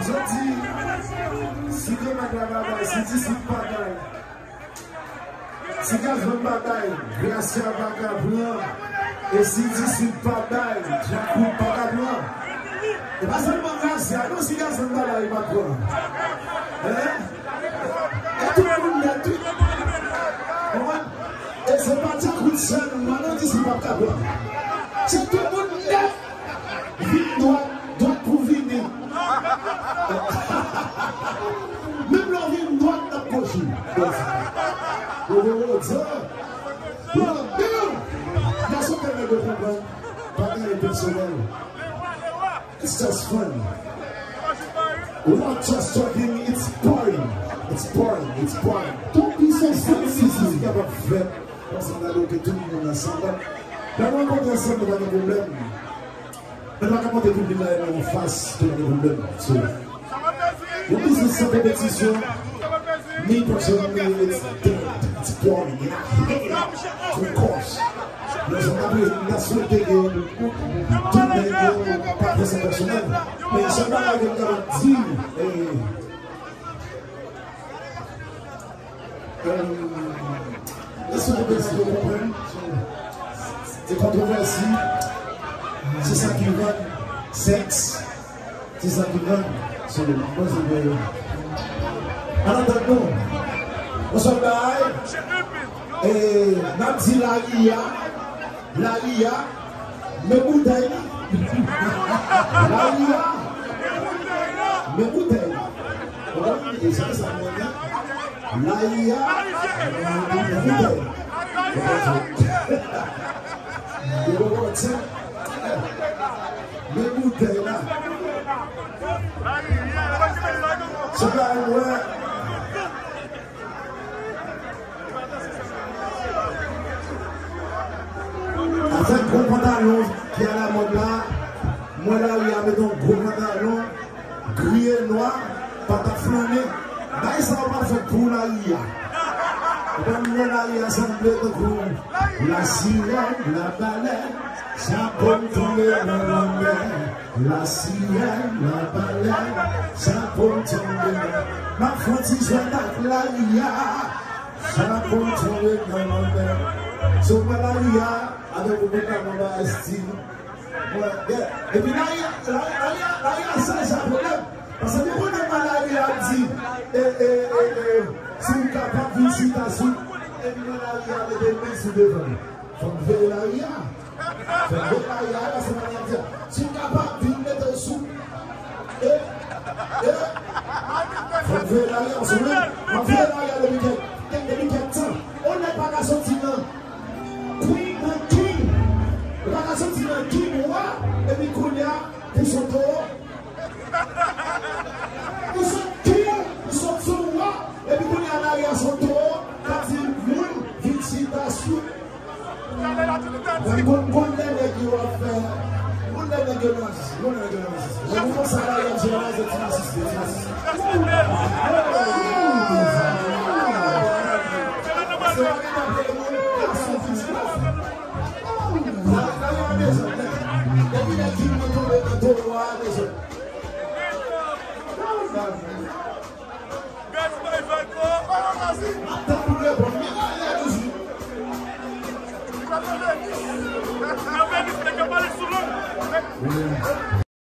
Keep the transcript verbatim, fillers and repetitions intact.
Jodi, si Granmak la pa bay, si Disip pa bay, si Gazman pa bay, Gracia pa ka pran. E si Disip pa bay, Djakout pa ka pran. E pa sèlman Gracia, non, si Gazman pa bay, li pa pran. Hein? E tout moun nèt, wi. Konprann? E se pa Djakout sèlman, non, Disip pa ka pran. Se tout moun nèt. Vin dwat, dwat pou vini. Menm lè w vin dwat, n ap goch ou. Yo, yo, yo, yo, yo. Gason, fè nèg yo konprann. Pa gen anyen pèsonèl. It's just fun. We're not just talking, it's pouring. It's pouring, it's pouring. Don't be so sensitive. Kapab fè. Paske m gade ke tout moun ansanm. Lè nou rankontre ansanm, nou pa gen pwoblèm. Men nou pa ka monte piblik la, e nou anfas, tou pa gen pwoblèm. So, yon biznis san konpetisyon, me personally, it's dead, it's boring, and I hate it. Of course. Lè sa ta vle, m ta swete ke tout nèg yo pa pran sa pèsonèl. Men sèl bagay ke m kapab di, eh, Èske w te bezwen konprann? Se kontwovèsi. Se sa ki vann. Sèks. Se sa ki vann. Se le mwen se byen. An atann nou. Yon sèl bagay. E, n ap di lari a. Lari a, men boutèy la. Lari a, men boutèy la. Ou konprann? E se sa mwen di. Lari a, men boutèy la. Ou konprann? Men boutèy la. Se pa mwen. Avèk gwo pantalon ki alamòd la, m wè lari a met yon gwo pantalon gri e nwa, pa t ap flannen. Bagay sa yo pa fèt pou lari a. Ou konprann, m wè lari a sanble tankou lasirèn, labalèn, sa bon tonbe nan lanmè. Lasirèn, labalèn, sa bon tonbe nan. M ap fè yon ti jwèt ak lari a. Sa bon tonbe nan lanmè. Si w pran lari a, avèk yon bon kòmandan estil, mwen, yeah. Epi lari a, lari, lari a, lari a chanje a pwoblèm. Paske nou konnen nan lari a ap di, e, e, e, e, si w kapab vin chita sou, epi nan lari a mete men sou devan. Fò n veye lari a. Fò n veye lari a, paske lari a ap di, si w kapab vin mete w sou, e, e, fò n veye lari a, paske mwen, m ap veye lari a depi kèk, kèk, depi kèk tan. On nèg pa ka soti nan Queen nan King. Ou pa ka soti nan King wa, epi kounye a, pou sot towo. Ou sot King, ou sot sou wa, epi kounye a lari a sot towo, k ap di moun vin chita sou. Gon, gon lè nèg yo ap fè, gon lè nèg yo nan rasis, gon lè nèg yo nan rasis. Lè nou konsa la, y ap jeneralize ti rasis, ti rasis. Se pa gen nan peyi moun, gason vin chita sou. Sa, sa yo an dezòd, nèg. Depi nèg vin nan tonbe nan towo a, dezòd. Gaz bay vag, bro. Ap tann pou reponn, men la, la, toujou. Yo veni, nèg yo pale sou lang. Wi.